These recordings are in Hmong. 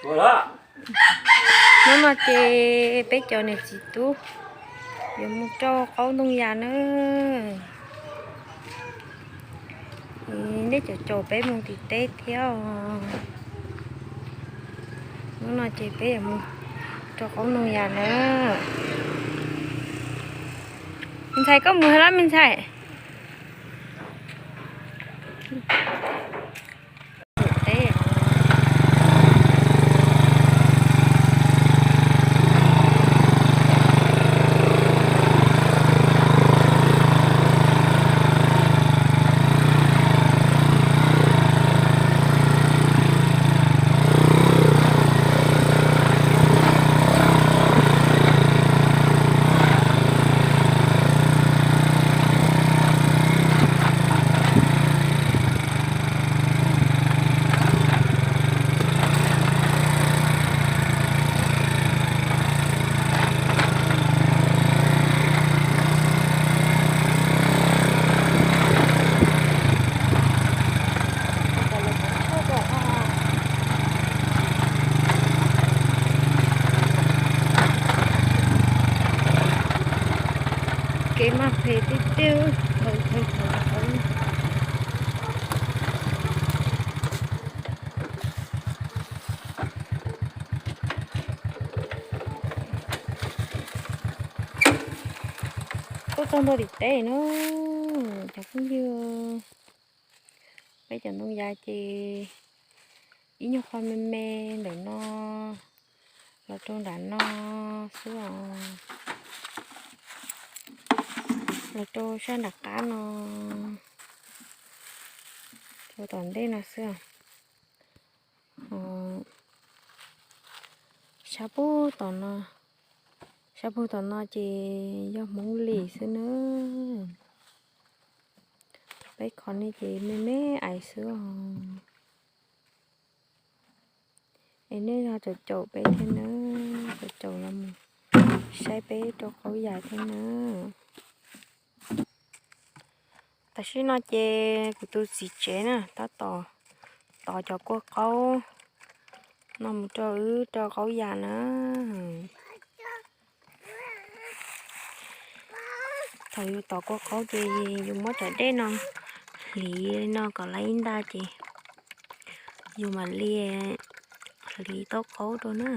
Hnub no ces peb cov niam txiv tub yuav mus rau qaub ntoo yas na. Nej cov caum peb mus tim teb thiab os. Hnub no ces peb yuav mus rau qaub ntoo yas na. Me ntxhais, koj mus hais los me ntxhais? Kev mas phem tiag tiag. Tuaj txog ntua tim teb na, cov phooj ywg. Peb cov ntoo yas ces ib nyuag qho me me ntawm no los rau nram no xwb os. Los rau sab nram qab no, rau tom ntej no xwb os. Sab puag tom no, sab puag tom no ces yog Hmoob Lis xwb na. Peb qhov nej ces me me ais xwb os. Es nej ho caum caum peb thiab na, caum caum los mus saib peb rau qaub yas thiab na. Tam sim no ces kuv tus txiv tsev na tab tom tov cov kua qaub no mus rau wb rau qaub yas na. Thaum yus tov kua qaub ces yus muab cov dej no hliv no kom lawv ib nta ces yus mam li hliv tau qaub rau na.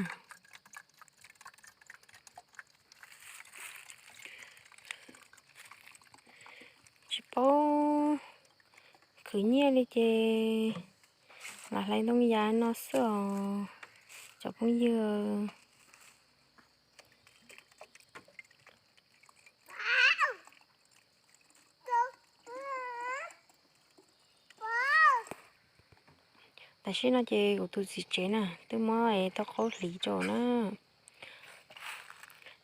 Tsis paub khwv nyiaj li ces lam hlais ntoo yas no xwb os cov phooj ywg. Tam sim no ces kuv tus txiv tsev na twb muab tau qaub hliv rau na.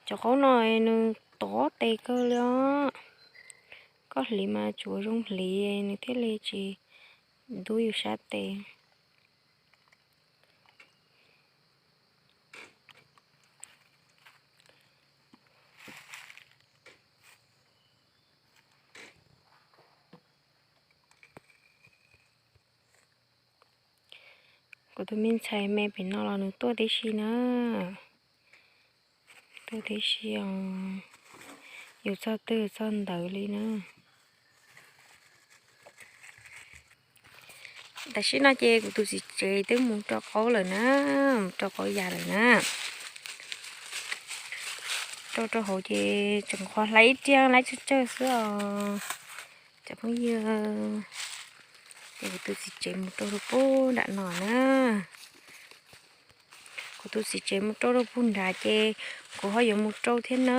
Cov qaub no nws tov tes kawg li os. Koj hliv mas tsuav zoo hliv nws thiaj li tsis ntub yus sab tes. Kuv tus me ntxhais me pem no los nws tuaj tib si na. Tuaj tib si os. Yus txog twg txog ntawd li na. Tam sim no ces kuv tus txiv tsev twb mus rau qaub lawm na, mus rau qaub yas lawm na. Rau rau hauv ces tseem qhuav hlais ib riag laib tsawg tsawg xwb os cov phooj ywg. Ces kuv tus txiv tsev mus rau rau puag nram no na. Kuv tus txiv tsev mus rau rau puag nrad ces kuv ho yuav mus rau thiab na.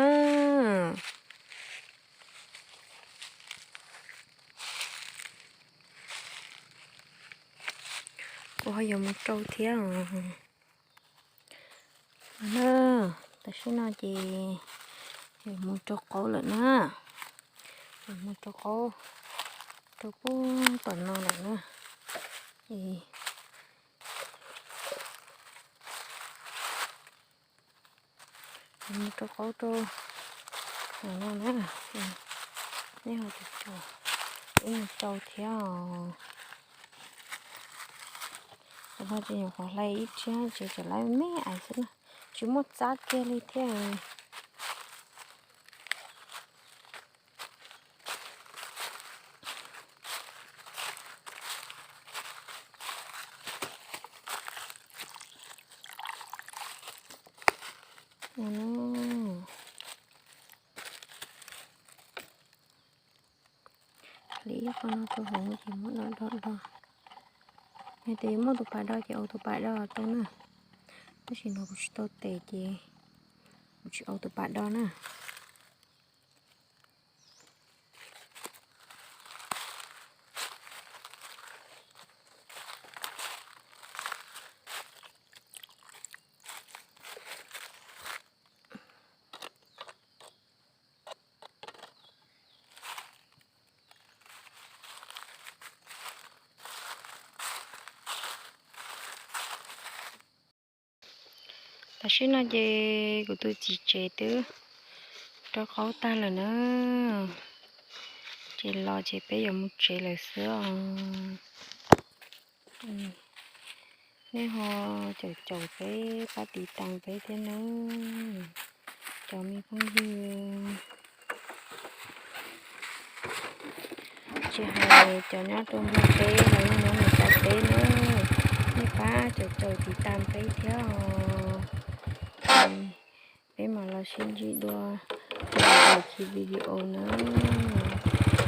Kuv ho yuav mus rau thiab os. Tam sim no ces yuav mus rau qaub lawm na. Yuav mus rau qaub, rau puag tom no lawm na. Mus rau qaub rau no na. Nej ho tsis tau, wb mus rau thiab os. Ho tsis nyuam qhuav hlais ib tsev tsev tseem lawv me ais xwb na, tsis muaj txab kiag li thiab. Hliv ib qho no rau hauv ces muab do do do. Yog tias yuav muaj tus pas do ces ua tus pas do tau na. Tab sis no kuv tsis tau tes ces kuv tsis ua tus pas do na. Tam sim no ces kuv tus txiv tsev twb rau qaub tag lawm na. Ces los ces peb yuav mus tsev lawm xwb os. Nej ho caum caum peb pab tiv tas peb thiab nawb, cov me phooj ywg. Tsis hais cov nyob rau Nplog teb los yog nyob Meskas teb nawb, nej pab caum caum tiv tas peb thiab os. Peb mam los sib ntsib dua rau lwm daim video nawb.